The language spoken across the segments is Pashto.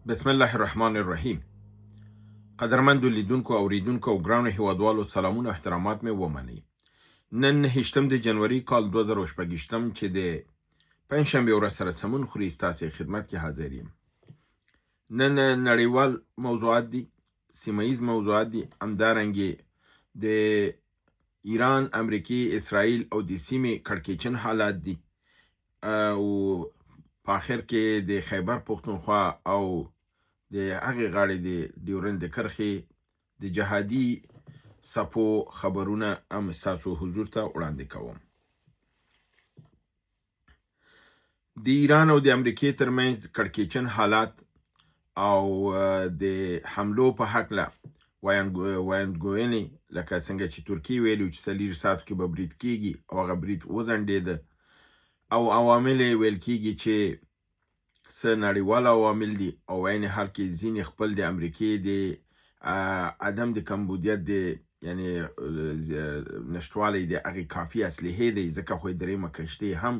بسم الله الرحمن الرحیم. قدرمندو لیدونکو، اوریدونکو او ګرانو هیوادوالو، سلامونه او احترامات مې ومنئ. نن 29 د جنوري کال 2026 چې د پنجشنبې ورځ سره سمون خوري، ستاسې خدمت کې حاضر یم. نن نړیوال موضوعات دي، سیمه ییز موضوعات دي، همدارنګې د ایران، امریکې، اسرائیل او د سیمې کړکېچن حالات دي، او په آخر کې د خیبر پښتونخوا او د هغې غاړې د ډیورند د کرښې د جهادي سپو خبرونه هم ستاسو حضور ته وړاندې کوم. د ایران او د امریکې ترمنځ کړکېچن حالات او د حملو په هکله ویاندګوینې، لکه څنګه چې ترکیې ویلي چې 24 ساعتو کې به برید کیږي او هغه برید وځنډېده، او عوامل یې ویل کیږي چې څه نړیوال عوامل دي، او عین حال کې ځینې خپل د امریکې د عدم د کمبودیت د یعنی نشتوالی د هغې کافي اسلحې دی، ځکه خو یې درېیمه کښتۍ هم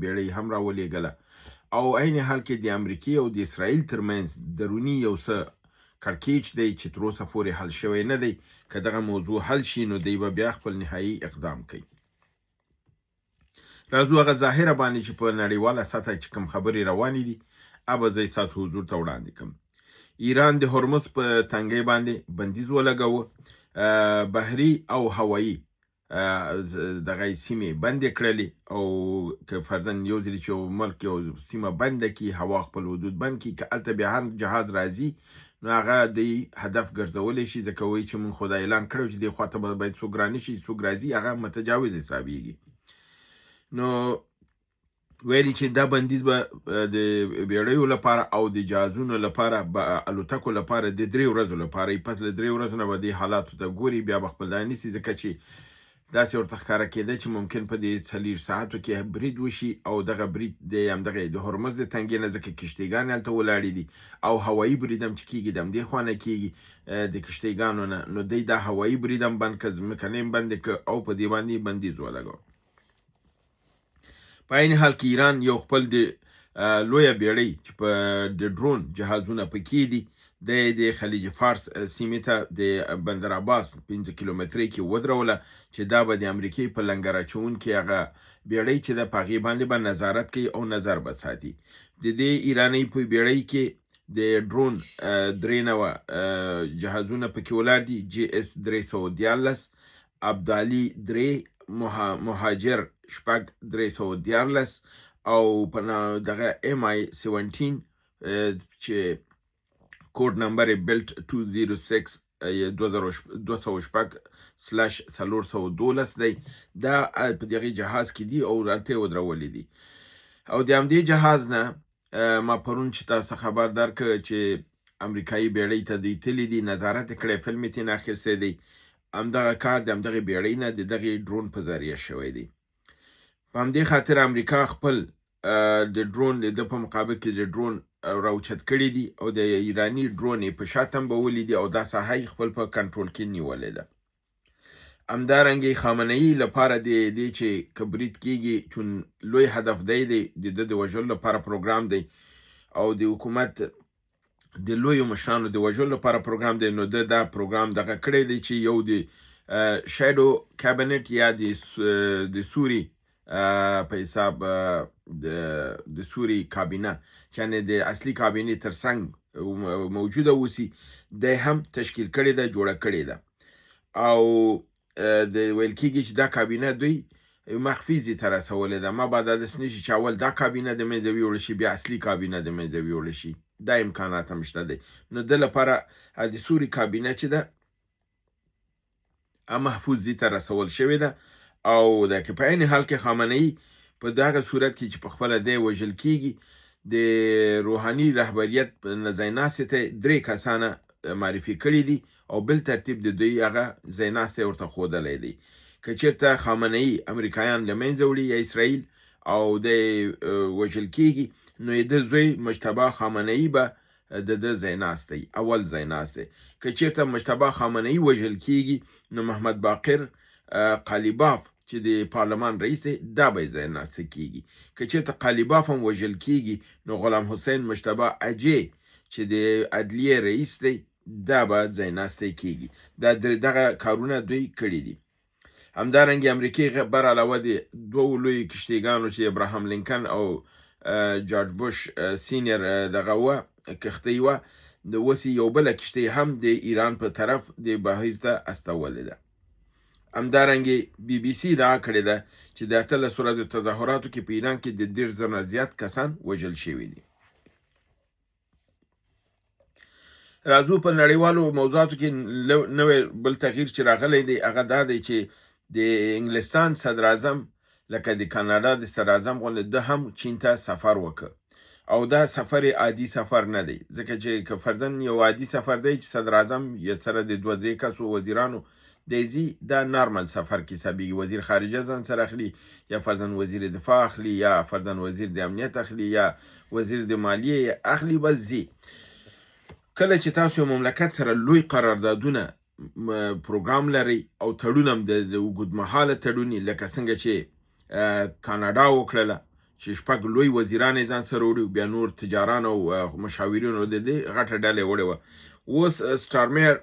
بیړۍ هم راولېږله، او عین حال کې د امریکې او د اسرائیل ترمنځ دروني یو څه کړکېچ دی چې تر اوسه پورې حل شوی نه دی. که دغه موضوع حل شي، نو دی به بیا خپل نهایي اقدام کوي. راځو هغه ظاهره باندې چې په نړیواله سطح چې کوم خبرې روانې دي، هغه زه ستاسو حضور ته وړاندې کوم. ایران د هرمز په تنګۍ باندې بندیز ولګاوه، بحري او هوایي دغه سیمې بندې کړلې. او که فرضاً یو ځل چې یو ملک یو سیمه بنده کړي، هوا خپل حدود بند کړي، که هلته بیا هر جهاز راځي، نو هغه د هدف ګرځولی شي، ځکه وایي چې مونږ خو دا اعلان کړی چې دې خواته به باید څوک رانه شي، څوک راځي هغه متجاوز حسابیږي. نو ویلي چې دا بندیز به د بیړیو لپاره او د جهازونو لپاره، الوتکو لپاره د 3 ورځو لپاره، پس له 3 ورځو نه به دې حالاتو ته ګوري، بیا به خپل دا نیسي، ځکه چې داسې ورته ښکاره کېده چې ممکن په دې 24 ساعتو کې برید وشي، او دغه برید د همدغه د هرمز د تنګې نه، ځکه کښتیګانې هلته ولاړې دي، او هوایي برید هم چې کېږي د همدې خوا نه کېږي، د کښتیګانو نه. نو دی دا هوایي برید هم بند که، ځمکنی هم بند که، او په دې باندې بندیز ولګاوه. په عین حال کې ایران یو خپل د لویه بیړۍ چې په د ډرون جهازونه پکې دي، د خلیج فارس سیمې ته د بندر عباس 5 کیلومترۍ کې ودروله، چې دا به د امریکې په لنګر اچوونکې هغه بیړۍ چې ده، په هغې باندې به نظارت کوي او نظر به ساتي. د دې ایرانۍ په بیړۍ کې د ډرون درې نوه جهازونه پکې ولاړ دي: جي اس 313، ابدالي درې، مهاجر شپږ 313، او په دغه ام آی 17 چې کوډ نمبر یې بلټ 206 206/412 دی. دا په دغه جهاز کې دي او هلته یې ودرولي دي. او د همدې جهاز نه ما پرون چې تاسو خبر درکړ چې امریکایي بیړۍ ته دوی تللي دي، نظارت یې کړی، فلم یې ترېنه اخیستی دی، همدغه کار د همدغې بیړۍ نه د دغې ډرون په ذریعه شوی دی. په همدې خاطر امریکا خپل د ډرون د ده په مقابل کې د ډرون راوچت کړي دي، او د ایراني ډرون یې په شا تمبولي دي، او دا ساحه یې خپل په کنټرول کې نیولې ده. همدارنګه خامنه ای لپاره د دې چې که برید کیږي، چون لوی هدف دی، دی د ده د وژلو لپاره پروګرام دی، او د حکومت د لویو مشرانو د وژلو لپاره پروګرام دی، نو ده دا پروګرام دغه کړی دی چې یو د shadow cabinet یا د سوري په حساب د سوري کابینه چې یعنې د اصلي کابینې ترڅنګ موجوده اوسي، دی هم تشکیل کړې ده، جوړه کړې ده. او د ویل کېږي چې دا کابینه دوی مخفي ځای ته رسولې ده، مبادا داسې نه شي چې اول دا کابینه د منځه ویوړل شي، بیا اصلي کابینه د منځه ویوړل شي. دا امکانات هم شته دی. نو د لپاره د سوري کابینه چې ده، محفوظ ځای ته رسول شوې ده. او د کې په عین حال کې خامنه ای په دغه صورت کې چې په خپله دی وژل کیږي، د روحاني رهبریت ځایناستې ته درې کسانه معرفي کړي دي، او بل ترتیب د دوی هغه ځایناستی ورته ښودلی دی. که چېرته خامنه ای امریکایان له منځه وړي یا اسرائیل او دی وژل کیږي، نو د زوی مجتبی خامنه ای به د ده ځایناستی اول ځایناستی. که چېرته مجتبی خامنه ای وژل کیږي، نو محمد باقر قالیباف چې د پارلمان رئیس دی، دا به یې ځایناستی کیږي. که چېرته قالیباف هم وژل کیږي، نو غلام حسین مجتبی اجې چې د عدلیې رئیس دی دا به ځایناستی کیږي. دا دغه کارونه دوی کړي دي. همدارنګه امریکې بر علاوه د دوو لویو کښتیګانو چې ابراهام لینکن او جارج بوش سینیر دغه وه کښتۍ وه، د اوس یو بله کښتۍ هم د ایران په طرف د بهیر ته استولې ده. همدارنګه بي بي سي ادعا کړې ده چې د 18 ورځو تظاهراتو کې په ایران کې د 30 زره نه زیات کسان وژل شوي دي. راځو په نړیوالو موضوعاتو کې نوی بل تغییر چې راغلی دی هغه دا دی چې د انګلستان صدراعظم لکه د کاناډا د صدراعظم غوندې ده هم چین ته سفر وکړ او دا سفر عادي سفر نه دی، ځکه چې که فرضاً یو عادي سفر دی چې صدراعظم یې سره د دوه درې کسو وزیرانو دی ځي، دا نارمل سفر کې حسابېږي. وزیر خارجه ځان سره اخلي یا فرضاً وزیر دفاع اخلي یا فرضاً وزیر د امنیت اخلي یا وزیر د مالیې اخلي، بس ځي. کله چې تاسو یو مملکت سره لوی قراردادونه پروګرام لرئ او تړون هم د اوږدمهاله تړون، لکه څنګه چې کاناډا وکړله چې شپږ لوی وزیران یې ځان سره وړي، بیا نور تجاران او مشاورین او د دې غټه ډله یې وړې وه. اوس سټارمیر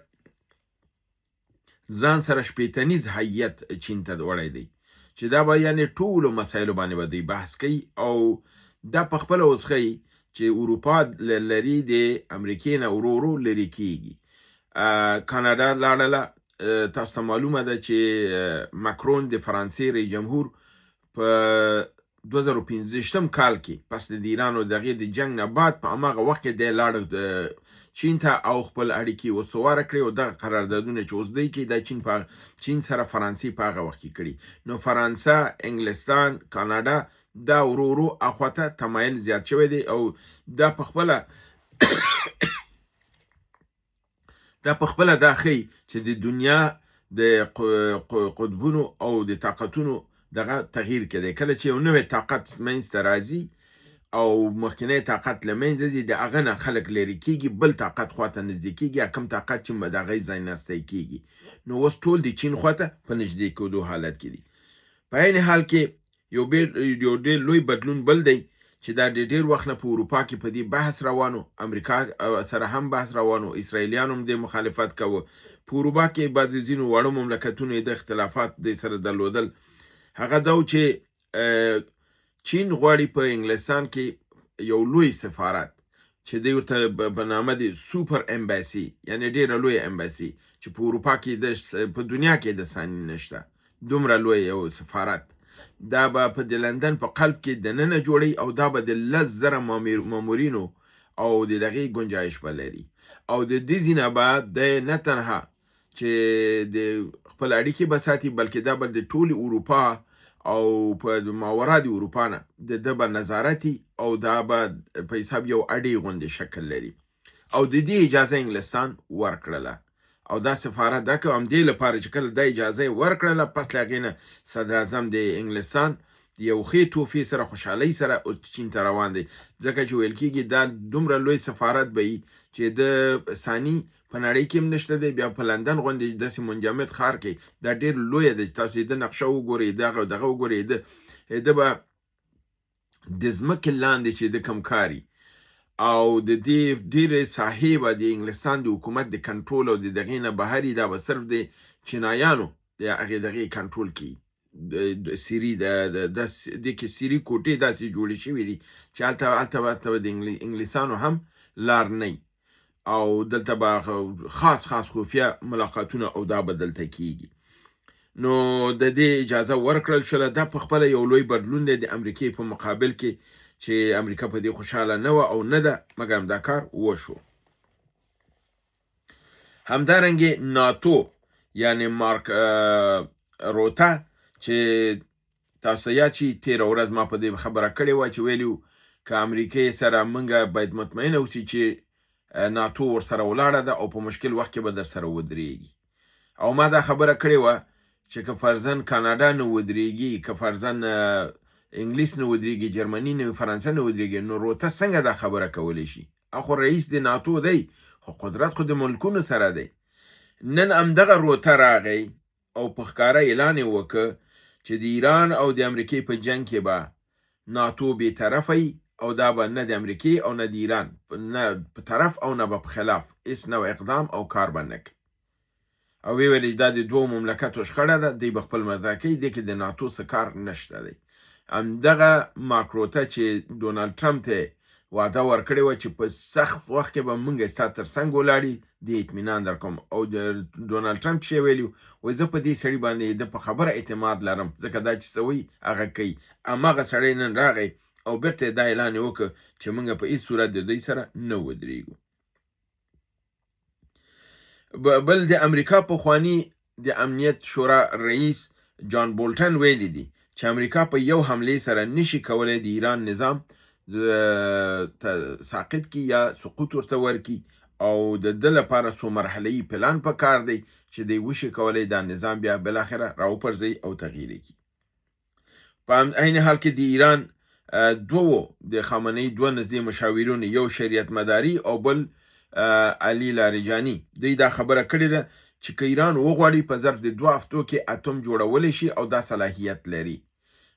ځان سره شپېتنیز هیئت چین ته وړی دی چې دا به یعنې ټولو مسایلو باندې به دوی بحث کوي او دا په خپله اوس ښیي چې اروپا لري د امریکې نه ورو ورو لرې کیږي. کاناډا لاړله، تاسو ته معلومه ده چې مکرون د فرانسې رئیس جمهور په 2025 کال کې پس د ایران او دغې د جنګ نه بعد په هماغه وخت کې دی لاړ چین ته او خپل اړیکې استواره کړې او دغه قراردادونه چې اوس دی کې دا چین سره فرانسې په هغه وخت کې کړي. نو فرانسه، انګلستان، کاناډا دا ورو ورو اخوا ته تمایل زیات شوی دی او دا په خپله دا ښیي چې د دنیا د قطبونو او د طاقتونو دغه تغییر کړي. کله چې یو نوی طاقت منځته راځي او مخکنی طاقت له منځه ځي، د هغه نه خلک لرې کیږي، بل طاقت خواته نږدې کیږي، یا کوم طاقت چې د هغې ځای ناستی کیږي. نو اوس ټول د چین خواته په نږدې کېدو حالت کې دي. په عین حال کې یو ډېر لوی بدلون بل دی چې دا د ډېر وخت نه په اروپا کې په دې بحث روانو، امریکا سره هم بحث روانو، اسرائیلیانو هم دې مخالفت کاوه. په اروپا کې بعضې ځینو واړو مملکتونو یې د اختلافات دې سره درلودل. هغه دا و چې چین غواړي په انګلستان کې یو لوی سفارت چې دی ورته په نامه دی super embassy، یعنی ډېره لویه embassy چې په اروپا کې په دنیا کې د ثاني نشته، دومره لوی یو سفارت دا به په د لندن په قلب کې دننه جوړوي او دا به د 10,000 مامورینو او د دغې ګنجایش به لري. او د دې ځینه به دی نه تنها چې د خپل اړیکې به ساتي، بلکې دا به د ټولې اروپا او په ماورا د اروپا نه د ده به نظارتي او دا به په حساب یو اډې غوندې شکل لري. او د دې اجازه انګلستان ورکړله او دا سفارت دا که همدې لپاره چې کله دا اجازه یې ورکړله، پس له هغې نه صدراعظم د انګلستان یو ښې تحفې سره خوشحالۍ سره اوس چین ته روان دی، ځکه چې ویل کېږي دا دومره لوی سفارت به وي چې د ثاني په نړۍ کې هم نشته دی، بیا په لندن غوندې داسې منجمد ښار کې دا ډېر لوی دی چې تاسو یې د نقشه وګورئ، دغه دغه وګورئ، ده به د ځمکې لاندې چې د کم کاري او د دې ډېرې ساحې به د انګلستان د حکومت د کنټرول او د دغې نه بهري، دا به صرف د چینایانو د هغې دغې کنټرول کړي. سیري د کې سیري کوټې داسې جوړې شوې دي چې هلته به د انګلیسانو هم لار نه وي او دلته به خاص خاص خفیه ملاقاتونه او دا به دلته کیږي. نو د دې اجازه ورکړل شوله. دا په خپله یو لوی بدلون دی د امریکې په مقابل کې چې امریکا په دې خوشحاله نه وه او نه ده، مګر دا کار وشو. همدارنګه ناتو یعنی مارک روته چې تاسو یاد شي تېره ورځ ما په دې خبره کړې وه چې ویلي که امریکې سره موږ باید مطمئن اوسي چې ناتو ورسره ولاړه ده او په مشکل وخت کې به در سره ودرېږي. او ما دا خبره کړې وه چې که فرضاً کاناډا نه ودرېږي، که فرضاً انګلیس نه ودرېږي، جرمني نه، فرانسه نه ودرېږي، نو روته څنګه دا خبره کولی شي؟ خو رئیس د ناتو دی، خو قدرت خو د ملکونو سره دی. نن همدغه روته راغی او په ښکاره اعلان یې وکړ چې د ایران او د امریکې په جنګ کې به ناتو بې طرفه وي او دا به نه د امریکې او نه د ایران نه په طرف او نه به په خلاف هیڅ نوع اقدام او کار به نه کوي. او ویې ویل چې دا د دوو مملکتو شخړه ده، دوی به خپل مزه کوي، دې کې د ناتو څه کار نشته دی. همدغه مارک روته چې ډونالډ ټرمپ ته وعده ورکړې وه چې په سخت وخت کې به مونږ ستا تر څنګ ولاړي، دې اطمینان درکوم. او د ډونالډ ټرمپ چې ویلي وایي زه په دې سړي باندې د په خبره اعتماد لرم، ځکه دا چې څه وایي هغه کوي. هماغه سړی نن راغی او بیرته دا اعلان یې وکړ چې مونږ په هیڅ صورت د دوی سره نه ودرېږو. بل د امریکا پخوانی د امنیت شورا رئیس جان بولټن ویلي دي چې امریکا په یو حمله سره نشي کولای د ایران نظام ساقط کی یا سقوط ورته ورکي، او د ده لپاره څو مرحلهيي پلان په کار دی چې دی وشي کولای دا نظام بیا بالاخره راوپرځوي او تغییر کړي. په عین حال کې د ایران دوو د خامنهيي دوه نږدې مشاورین، یو شریعت مداري او بل علي لاریجاني، دوی دا خبره کړې ده چې که ایران وغواړي په ظرف د 2 هفتو کې اتوم جوړولی شي او دا صلاحیت لري،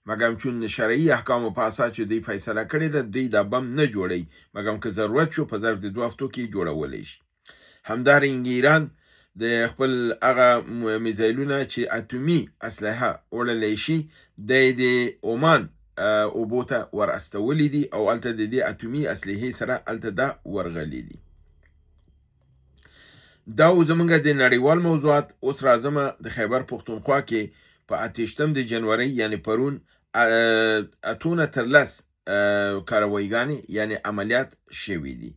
مګر چون د شرعي احکامو په اساس چې دوی فیصله کړې ده دوی دا بم نه جوړوي، مګر که ضرورت شو په ظرف د 2 هفتو کې جوړولی شي. همدارنګه ایران د خپل هغه میزایلونه چې اتومي اسلحه وړلی شي دی د عمان اوبو ته ور استولي دي او هلته د دې اتومي اسلحې سره هلته دا ورغلي دي. دا و زمونږ د نړیوال موضوعات. اوس راځمه د خیبر پښتونخوا کې په 28 د جنورۍ یعنی پرون 8 نه تر 10 کاروایګانې یعنی عملیات شوي دي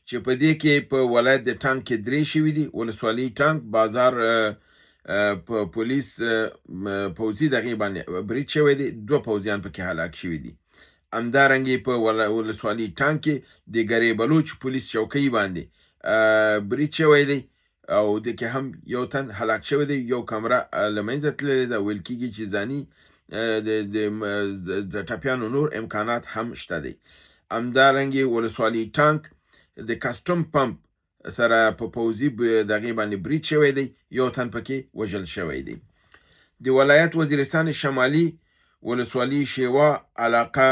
چې په دې کې په ولایت د ټانک کې 3 شوي دي، ولسوالي ټانک، بازار په پولیس پوځي دغې باندې برید شوی دی، 2 پوځیان پکې هلاک شوي دي. همدارنګه په ولسوالي ټانک کې د ګرې بلوچ پولیس چوکۍ باندې برید شوی دی او دې کې هم یو تن هلاک شوی دی، یو کمره له منځه تللې ده. ویل کېږي چې ځاني د ټپیانو نور امکانات هم شته دی. همدارنګه ولسوالي ټانک د کسټم پمپ سره په پوځي دغې باندې برید شوی دی، یو تن پکې وژل شوی دی. د ولایت وزیرستان شمالي ولسوالي شیوا علاقه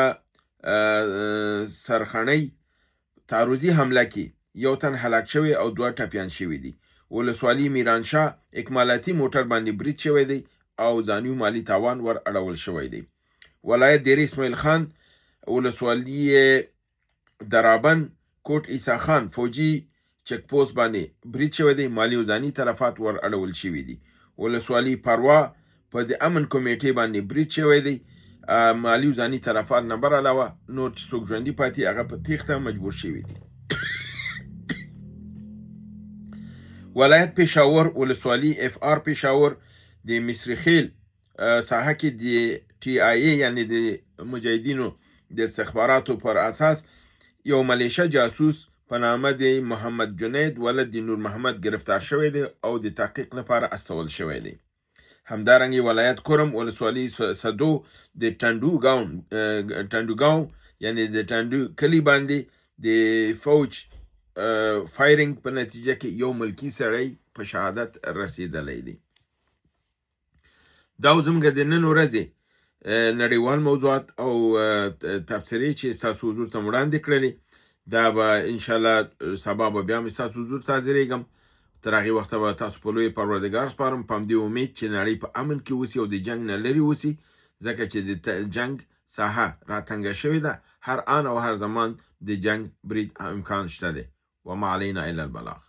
سرخڼۍ تعرضي حمله کې یو تن هلاک شوی او 2 ټپیان شوي دي. ولسوالي میرانشاه اکمالاتي موټر باندې برید شوی دی او ځاني مالي تاوان ور اړول شوی دی. ولایت ډېر اسماعیل خان ولسوالي درابن کوټ عیسی خان فوجي چک پوسټ باندې برید شوی دی، مالي او ځاني تلفات ور اړول شوي دي. ولسوالي پروا په د امن کمیټې باندې برید شوی دی، مالي او ځاني تلفات نه بر علاوه نور چې څوک ژوندي پاتې هغه په تېښته مجبور شوي دي. ولایت پېښور ولسوالي اف آر پېښور د مصري خیل ساحه کې د ټي آی ای یعنی د مجاهدینو د استخباراتو پر اساس یو ملیشه جاسوس په نامه د محمد جنید ولد د نور محمد گرفتار شوی دی او د تحقیق لپاره استول شوی دی. همدارنګه ولایت کرم ولسوالي سدو د ټنډوګاون یعنی د ټنډو کلی باندې د فوج فایرینګ په نتیجه کې یو ملکی سړی په شهادت رسیدلی دی. دا زموږ د نن ورځې نړیوال موضوعات او تبصرې چې ستاسو حضور ته وړاندې کړلې. دا به انشاءالله سبا به بیا هم ستاسو حضور ته حاضرېږم. تر هغې وخته به تاسو په لوی پروردګار سپارم، په همدې امید چې نړۍ په امن کې اوسي او د جنګ نه لرې اوسي، ځکه چې د جنګ ساحه راتنګه شوې ده، هر آن او هر زمان د جنګ برید امکان شته دی. وما علینا الا البلاغ.